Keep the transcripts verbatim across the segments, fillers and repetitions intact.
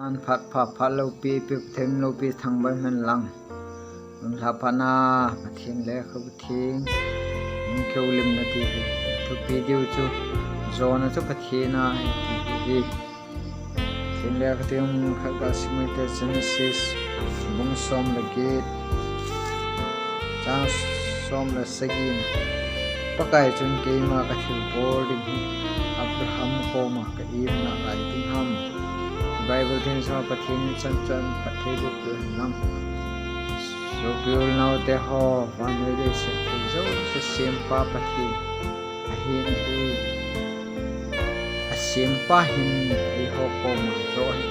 An phat pha phat loupi, pi them loupi thangvah hen lang. Lungthim phatna, Pathen lekhabu theng. Hung keu lim nati hi. Thupi diu chu, jona chu Pathen a ahi ti hi. Pathen lekhatheng khat ga sim u hite, Genesis bung som le get, chang som le sagi na. Pakai chun keima kathilbol ding hi Abraham koma ka imna lai ding ham. Bible theng sunga Pathen in chan chan phatthei boh peh hen lang. Sopi u le naote ho, vannoi leiset thil jouse sempa Pathen ahin ahi. Asempa hin eiho koma joh hi,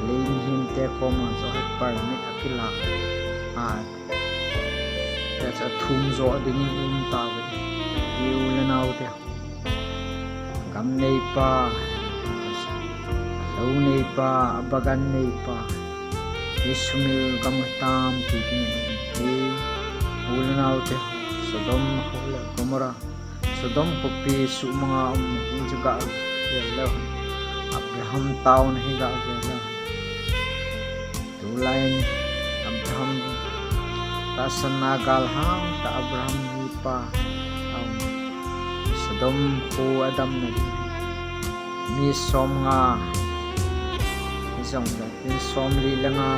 lei mihemte koma joh hi permit akila a, tia chu athum joh dingin um tauve. I u le naote, gam neipa, alou neipa, abagan neipa, i sumil gam atam ti ding ahi. U le naote, Sodom le Gomorrah, Sodom khopi suhmanga umna hi chu gah ve leu. Abraham taona hi gah ve leu. Tulai in Abraham tahsanna galhang tah, Abraham mipa a um. Sodom kho adamna ding mi somnga hijongle, in somli le nga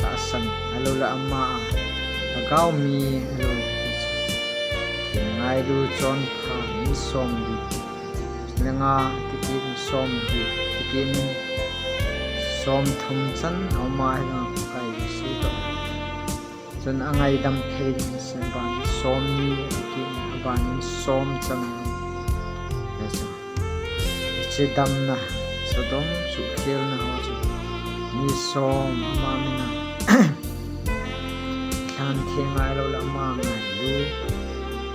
tahsan, ahilouleh ama lhagao mi, ahilouleh thil ngailu chonpha mi somli le nga, tikit in somli, tikit in somthum chan aum ahi lang, Pakai Jesu toh. Chun angaidam thei ding ahi, aban somni, tikit in aban in som chan. Hiche damna, Sodom suhkhelna ho chu mi som ama mina lhan theng ahilouleh ama ngailu,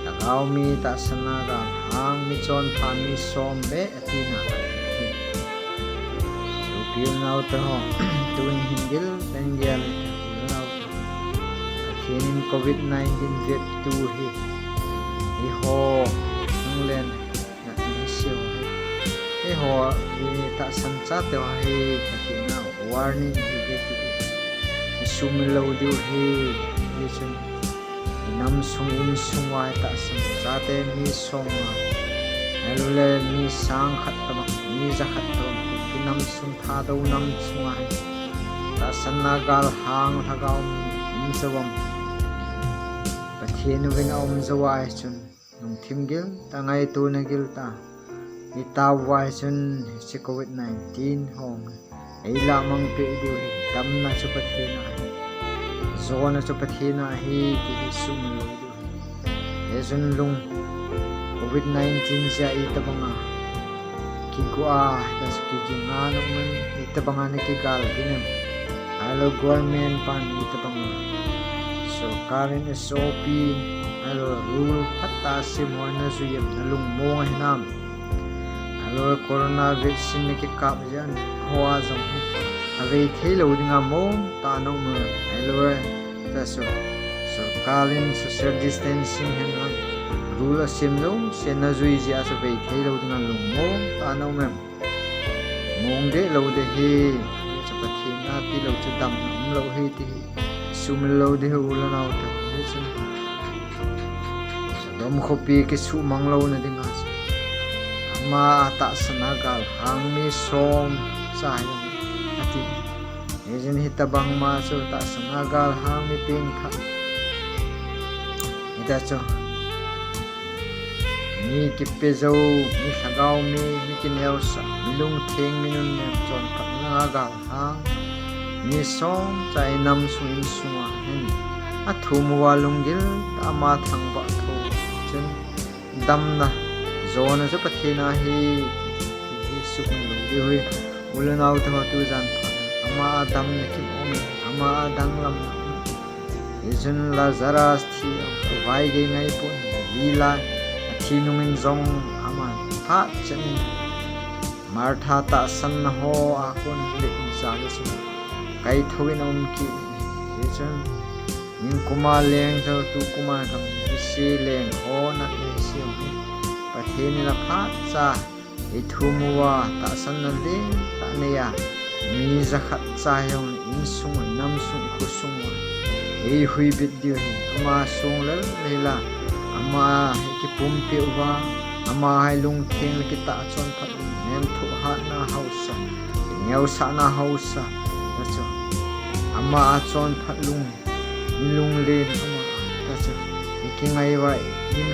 lhagao mi, tahsanna galhang mi, chonpha mi som beh atina ahi. Sopi u le naote ho, tun hin giltah in gel u hite, u le naote ho. Pathen in covid nineteen veptu hi, eiho hung len na ni seo hi, eiho, i tahsan chate ho hi Pathen a warning hi ve ti hi. I sumil lou diu hi, hichun i namsung insung uva hi tahsan chate mi somnga, ahilouleh mi sang khat tobang, mi ja khat tobang, i namsung Thadou namsunga hi tahsanna galhang lhagao mi um jou am? Pathen uvin aum jou ahi chun, lungthim giltah, ngaitona giltah, i tao uva hi chun hiche covid nineteen ho eilah mang peh diu hi, damna chu Pathen a ahi, jona chu Pathen a ahi ti hi sumil lou diu hi. Hichun lung covid nineteen jeh a itobanga kigo a, hita chu kiging a na um em, itobanga na kigal gin em? Ahilou government pan itobanga, sorkar in S O P, ahilou rule phatah a sem ho na jui em, na lungmong ahi nam? Ahilou corona vaccine na kikap jeh a ho a jong hi avei thei lou dinga mong tah a na um em? Ahilou, ta chu, sorkar in social distancing hen lang, rule asem jouse na jui jeh a chu vei thei lou dinga lungmong tah a na um em? Mong deh lou ding ahi. Chu Pathen a tilou chu damna um lou ahi ti hi sumil lou ding ahi, u le naote ho. Hichun Sodom khopi kisuhmang louna dinga chu ama tahsanna galhang mi som cha hi ati. Hijeh in hitobang ma chu tahsanna galhang mi pen khat, hita chu mi kipe jou, mi lhagao mi, mi kineosah, mi lungtheng, mi nunnem, chonphatna a galhang mi som cha i namsung insunga hin athum uva lunggil tah a ama thangvah thou chun, damna, jona chu Pathen a ahi ti hi sumil lou diu ahi. U le naote ho, tujan phat ama a damna kimu em? Ama a danglamna um em? Hichun Lazarus thi a, vaigei ngaipon, li lai, athi nungin jong ama phat chan in Martha tahsanna ho a kon le in sa le su kaithou in aum kit. Hichun nikum a leng jou, tukum a gamgi se leng ho natna hi se hi Pathen in aphat cha ithum uva tahsanna lentah nei a, mi jakhat cha hijongle insung, inam sung, ikho sung uva eihuhbit diu ahi. Ama sung lel hila, ama hi kipumpi uva, ama hi lungtheng le kitah chonphat lungnem, thohhatna haosa, kineosahna haosa, tachu ama a chonphat lung, lunglen ama a, tachu ikingai uva, in,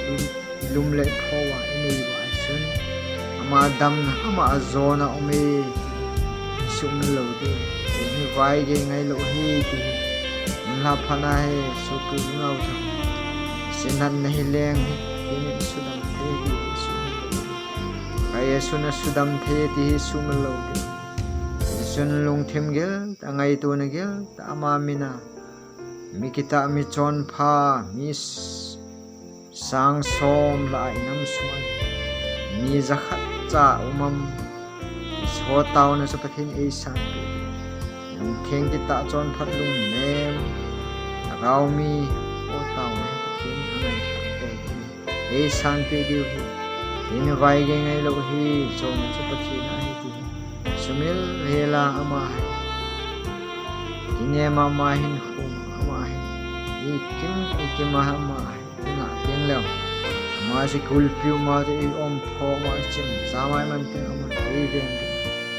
in, ilum le ipho uva, inei uva ahi chun, ama damna, ama a jona um e, isumil lou diu. Hiche hi vaigei ngailou ahi ti hi, nunlha phatna hi sopi unau chun, hiche natna hi leng hi, hiche hi isudam thei ti hi isumil lou diu. Pakai Jesun asudam thei ti hi isumil lou diu. Hichun lungthim gel tah, ngaitona gel tah, ama mina mi kitah, mi chonpha, mi s-, sang som lah a inam sunga mi jakhat cha um am? Hiche ho taona chu Pathen in eisanpeh diu. Lungtheng kitah chonphat lungnem, lhagao mi ho taona hi Pathen in angailhah peh diu, eisanpeh diu ahi. Hiche hi vaigei ngailou ahi, chonna chu Pathen a ahi ti hi sumil hela, ama hi kinem a, ama hin khum a, ama hin ikim, ikim a, ama hi inah teng leu, ama chu kulpi u, ama chu i-um pho, ama ichimcha mai man teng, ama eiven ding.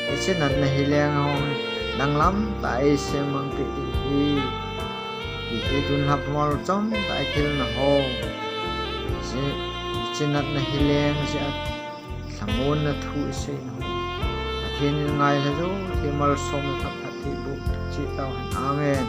Hiche natna hi leng ho hi danglam tah a eisem mang peh diu ahi ti hi tunlhah puma malchom tah a ikilna ho, hiche, hiche natna hi leng jeh a lhamonna thu iseina ho, Pathen in ngailha jou thei, malsomna thapthat thei boh cheh tauhen. Amen.